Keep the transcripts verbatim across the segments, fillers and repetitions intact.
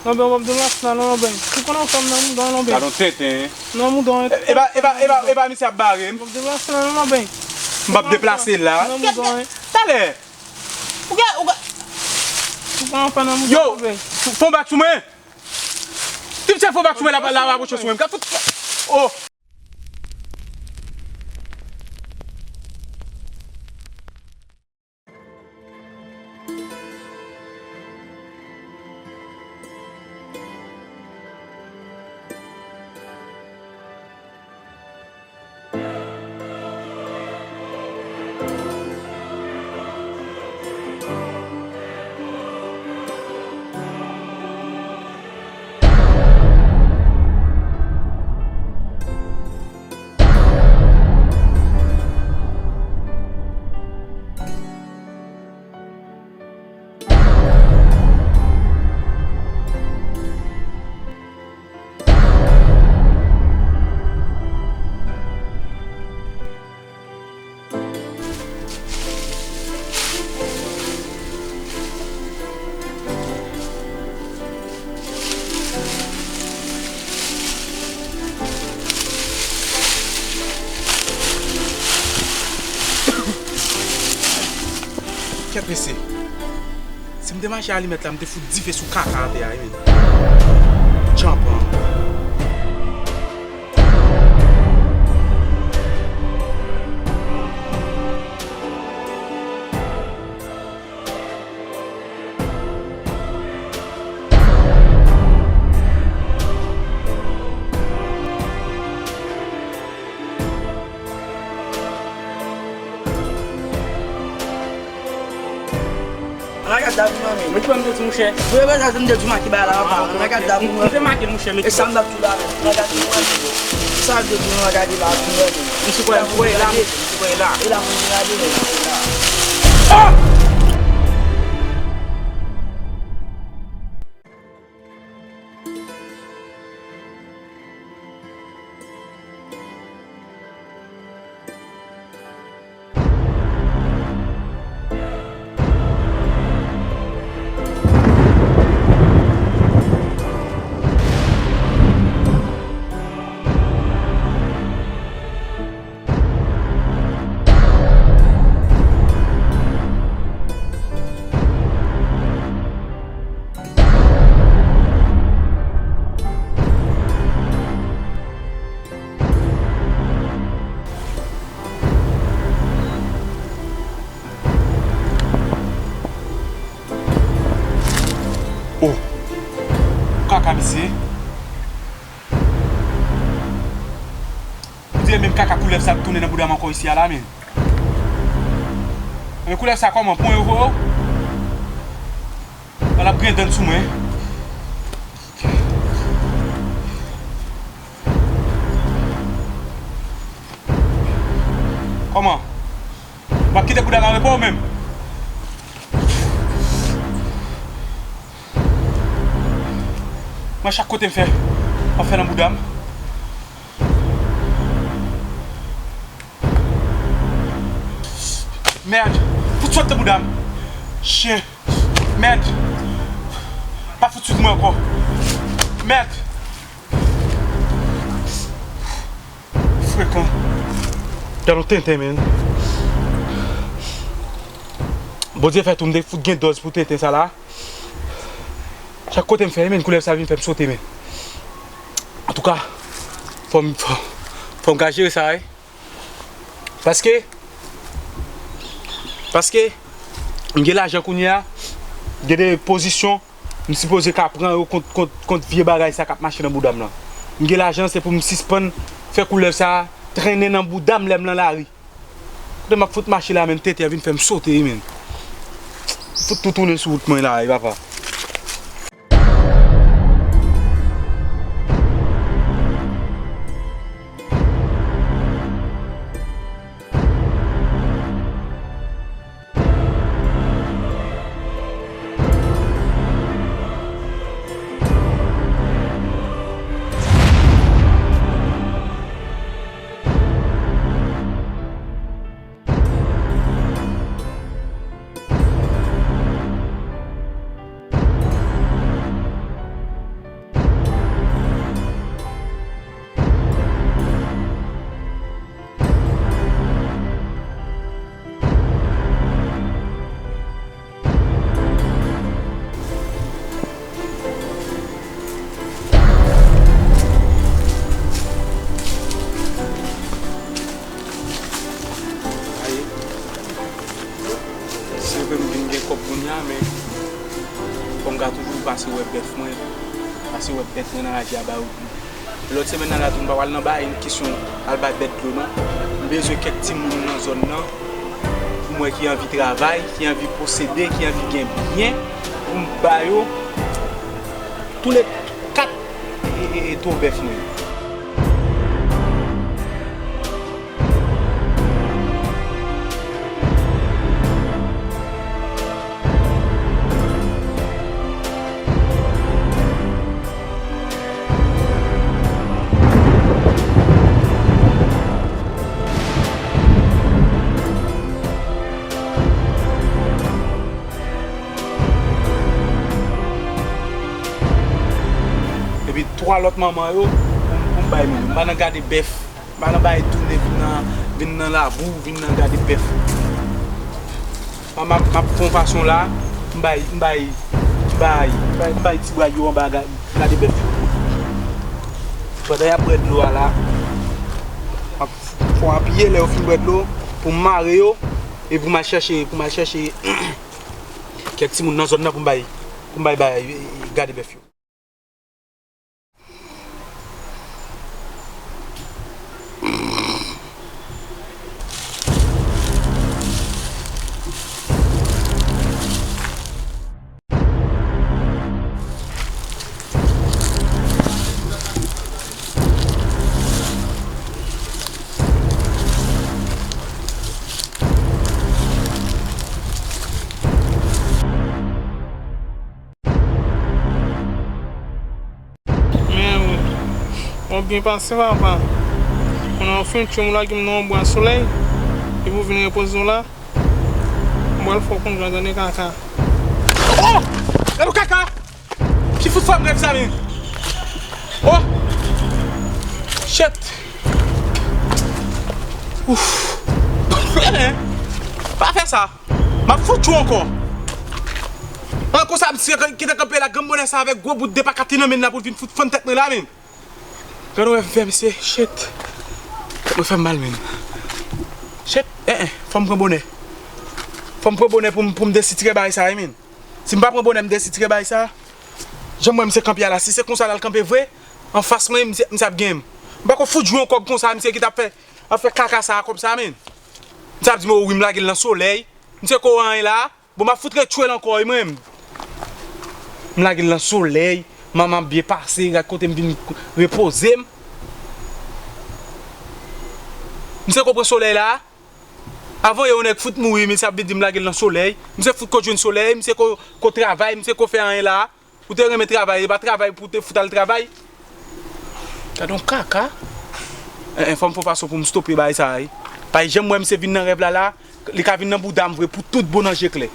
Lanben, w p ap deplase la non, Lanben. Ou konnen w fè m nan mouda w, Lanben. Gad yon tenten. Nan mouda w. E, e pa, e pa, e pa, e pa misye ap bare m. W p ap deplase la non, Lanben. M p ap deplase la. Nan mouda w. Talè. Ou gen, ou gen. Ou pran anfè nan mouda w, Lanben. Yo, fè yon bak sou mwen. Ti misye fè yon bak sou mwen la, la, la, la, sou mwen. M ka fout. Oh. Kèt mesye. Si m te mache alimèt la, m te fout dife sou kaka atè a, wi, men. Tchanpan. Ala gad dam nan, men. Mwen ki pa m te di, monchè. Mwen pa sa, m te di, maki ba la, ala gad dam nan. M te make l, monchè, men. E sa m t ap di la, men. Ala gad dam nan, men. Sa m te di, ala gad la, men. M sou kwè, m kwè la, men. M kwè la. E la, m kwè la, men. Ah! Oh! Kaka misye. Ou di e menm kaka koulèv sa k tounen nan bouda m ankò isi a la, men. Men koulèv sa kòman? Pon yo voye w? L ap griyen dan sou mwen. Kòman? W ap kite bouda m an repo ou menm? Mwen chak kote m fè, w ap fè nan bouda m. Mèd! Fout sot nan bouda m! Chen! Mèd! Pa fout swiv mwen ankò! Mèd! Frekan! Gad yon tenten, men! Bondye fè tou m te fout gen dòz pou tenten sa la. Chak kote m fè, men, koulèv sa vin fè m sote, men. Antouka, fò m, fò, fò m ka jere sa, wi. Paske, paske, m gen lajan kounye a, gen de pozisyon, m sipoze ka pran yo kont, kont, kont vye bagay sa k ap mache nan bouda m lan. M gen lajan, se pou m sispann fè koulèv sa trennen nan bouda m lè m nan lari. Kote m ap fout mache la, men, tenten an vin fè m sote, men. Fout tou tounen sou wout mwen la, wi, papa. Bèf mwen, pase wè bèt mwen nan raje a ba yo dlo. Lòt semèn nan la tou, m pa pral nan bay kesyon al bay bèt dlo non. M bezwen kèk timoun nan zòn nan pou m wè ki anvi travay, ki anvi posede, ki anvi gen byen pou m ba yo toulèkat e, e, e, two bèf mwen yo. Epi twa lòt manman yo pou m, pou m bay moun yo. M pa nan gade bèf. M pa nan bay tounen vin nan, vin nan labou, vin nan gade bèf. M ap, m ap fè yon fason la, m bay, m bay, m bay, m bay, m bay ti bwa yo anba ga-, gade bèf yo. Pandan y ap bwè dlo a la, m ap fè yon apiye lè yo fin bwè dlo, pou m mare yo, e pou m al chèche, pou m al chèche kèk timoun nan zòn nan pou m bay, pou m bay, bay, gade bèf yo. Men, w ap byen pase, papa. Kounye a w fin tchwe m, lage m nan yon bwa solèy, epi w vin repoze w la. M pral fè w konn jan tande kaka. Oh! Gade yon kaka! Ki fout fòm rèv sa, men? Oh! Shit! Ouf! Pa fè sa! M ap fout tchwe w ankò! An konsa, misye ki te kanpe la, granm bonè sa avèk gwo bout de pakati nan men l la pou l vin fout fann tèt mwen la, men. Gade yon rèv m fè, misye. Shit. Tèt mwen fè m mal, men. Shit. Eh, eh, fò m pran bonè. Fò m pran bonè pou m, pou m desitire bagay sa, wi, men. Si m pa pran bonè, m desitire bagay sa. Jan m wè misye kanpe a la, si se konsa l al kanpe vre, anfas mwen, misye, misye ap genyen m. M pa ko fout jwe yon kòb konsa, misye ki t ap fè, ap fè kaka sa a kòb sa, men. Misye ap di m, o wi, m lage l nan solèy. Misye ko anyen la. Bon, m ap fout retchwe l ankò, wi, mwen. M lage l nan solèy, manman ap byen pase, gad kote m vin repoze m. Misye ko pran solèy la. Avan yè, yon nèg fout mouri, misye ap vin di m lage l nan solèy. Misye fout ko jwenn solèy, misye ko, ko travay, misye ko fè anyen la. Ou te renmen travay, e pa travay pou w te fout al travay. Gade yon kaka. En, en, fò m fè yon fason pou m stope bagay sa a, wi. Pa janm wè misye vin nan rèv la, la, li ka vin nan bouda m vre pou tout bon nan je klè.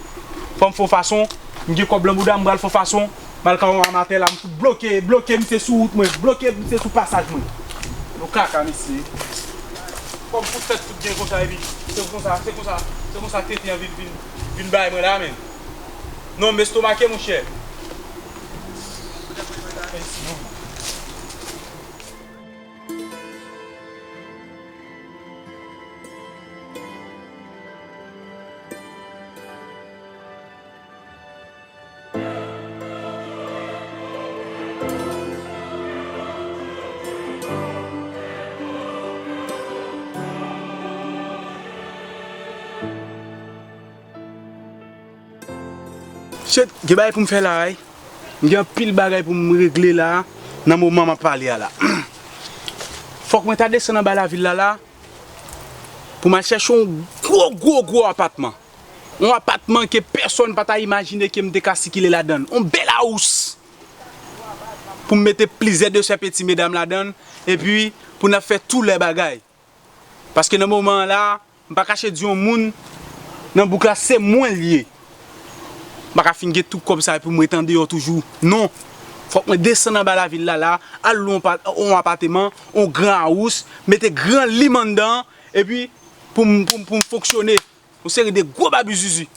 Fò m fè yon fason, m gen kòb lan bouda m, m pral fè yon fason, m al ka yon amatè la, m fout bloke, bloke misye sou wout mwen, bloke misye sou pasaj mwen. Yon kaka, mesye. Fò m fout fè tout byen konsa, epi se konsa, se konsa, se konsa tenten an vin, vin, vin bay mwen la, men. Non, m estomake, monchè. Shit, gen bagay pou m fè la, wi. M gen anpil bagay pou m regle la, nan moman m ap pale a la. Fòk mwen ta desann anba lavil la, la, pou m al chèche yon gwo, gwo, gwo apatman. Yon apatman ke pèsonn pa ta imajine ke m te ka sikile ladan l. Yon bèl house. Pou m mete plizyè de sè peti medam ladan l, epi pou n ap fè tou lè bagay. Paske nan moman an la, m pa kache di yon moun nan bouk la se mwen l ye. M pa ka fin gen tout kòb sa epi m ret andeyò toujou. Non. Fòk mwen desann anba lavil la, la, al lwe yon pa-, yon apateman, yon gran house, mete gran lim anndan an, epi pou m, pou m, pou m fonksyone. Yon seri de gwo babi zuzu.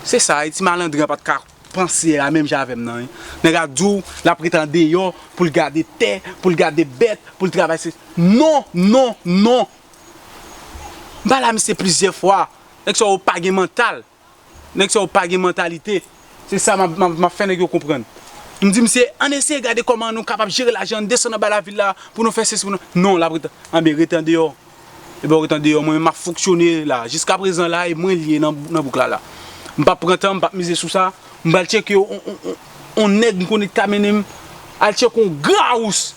Se sa, e ti malandren an pa t ka panse a menm jan avè m nan, wi. Nèg la di w, l ap ret andeyò pou l gade tè, pou l gade bèt, pou l travay. Se, non, non, non. M pale a misye plizyè fwa. Nèg sa yo pa gen mantal. Nèg sa yo pa gen mantalite. Se sa m ap, m ap, m ap fè nèg yo konprann. M di misye, ann eseye gade kòman nou kapab jere lajan, ann desann anba lavil la pou nou fè sesi, pou nou. Non, l ap rete, anben, rete andeyò. Ebyen, w ret andeyò, mwen menm m ap fonksyone la. Jiskaprezan la, e mwen l ye nan, nan bouk la la. M p ap pran tan, m p ap mize sou sa. M pral tcheke on, on, on, on nèg m konnen ki ka mennen m al tcheke on gran house.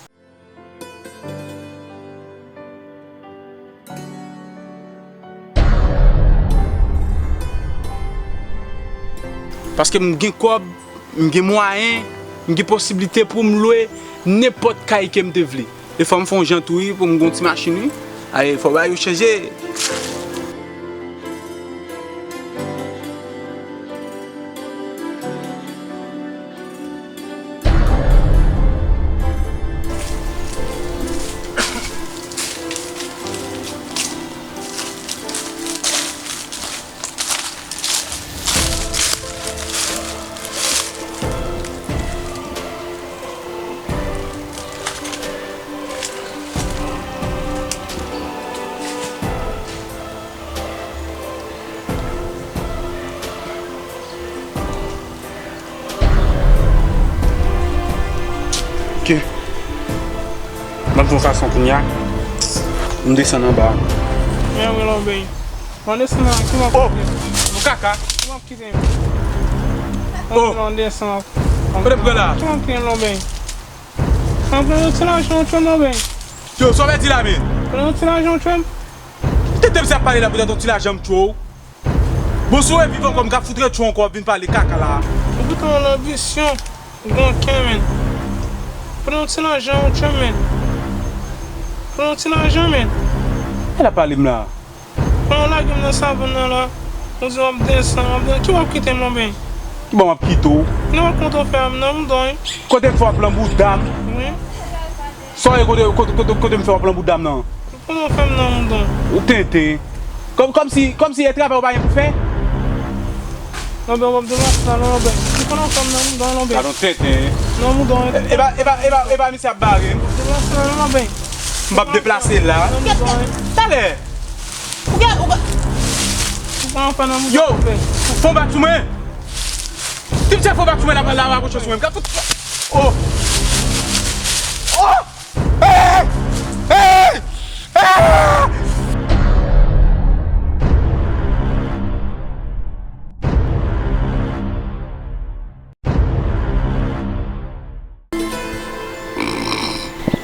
Paske m gen kòb, m gen mwayen, m gen posiblite pou m lwe nenpòt kay ke m te vle. E fò m fè yon jan tou wi, pou m gon ti machin wi. Ay, fò bagay yo chanje. Ok. M ap fè yon fason kounye a. M desann anba. Men wi, Lonbeny. Mwen desann nan, ki w ap kite? Oh! Ou kaka. Ki w ap kite? Oh! Mwen desann. Kote m pran la? Ki w ap kite, Lonbeny? Mwen pran yon ti lajan w tchwe m, Lonbeny. Yo, sa w vle di la, men? Pran yon ti lajan w tchwe m. Tete m se ap pale la poutèt yon ti lajan m tchwe w. Bon, si w reviv ankò, m ka fout retchwe w ankò, w ap vin pale kaka la. Ou pito yon lanbisyon, ou gon kè, menn. Pran yon ti lajan w tchwe m, menn. Pran yon ti lajan, menn. E l ap pale m la. Pran yon lage m nan savann nan la. Ou di w ap desann, w ap desann. Ki w ap kite m, Lonbeny? Ki bò m ap kite w? Nan w ap kontan fè a m nan, m dòy. Kote m fè w ap lan bouda m? Wi. Sa w ye kote, kote, kote, kote m fè w ap lan bouda m nan? Kote w fè m nan, m dòy. Ou tenten. Kòm, kòmsi, kòmsi e travay ou pa gen pou fè? Lonbeny, w ap deplase la, non, Lonbeny. Ou konnen w fè m nan, m dòy, Lonbeny. Gadon tenten. Non, m dòy. E, e pa, e pa, e pa, e pa misye ap bare m. Deplase la, non, Lonbeny. M p ap deplase la. Non, m dòy. Talè. Ou gen, ou gen. Ou pran anfè nan mouton. Yo, fè yon bak sou mwen. Di m se fè yon bak sou mwen la, la, la, la, sou mwen. M ka fout. Oh! Oh! Hey! Hey! Ah!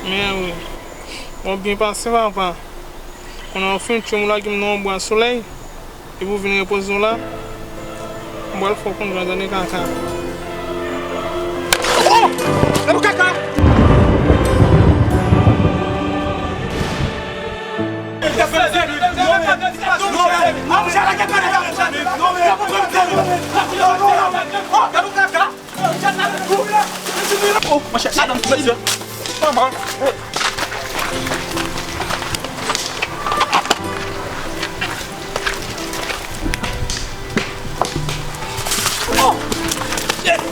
Men wi. W ap byen pase, papa. Kounye a w fin tchwe m, w lage m nan yon bwa solèy, epi w vin repoze w la. M pral fè w konn jan tande kaka. Oh! Gadon kaka! Oh, monchè, madanm, mesye. Manman. Oh!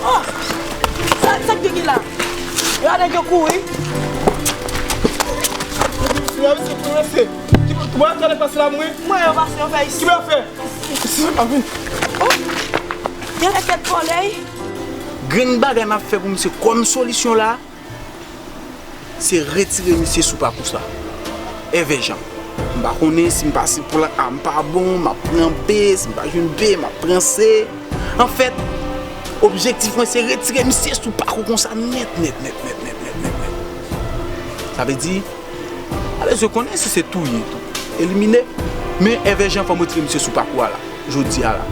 Oh! Sa, sa k te gen la? Yo, nèg yo kouri. Mwen, se pou mwen, se. Ki, ki bò sa nèg pase la, mwen? Mwen, yo pase, yo fè isi. Ki bò fè? Isi, pa vin. Oh! Gen lè tèt vòlè. Grenn bagay m ap fè pou misye kòm solisyon la, se retire misye sou pakou sa. Èvè Jan. M pa konnen si m pase plan A m pa bon, m ap pran B, si m pa jwenn B, m ap pran C. Anfèt, objektif mwen se retire misye sou pakou konsa nèt, nèt, nèt. Sa vle di, pa bezwen konnen si se touye tou, elimine. Men Èvè Jan fò m retire misye sou pakou a la, jodi a la.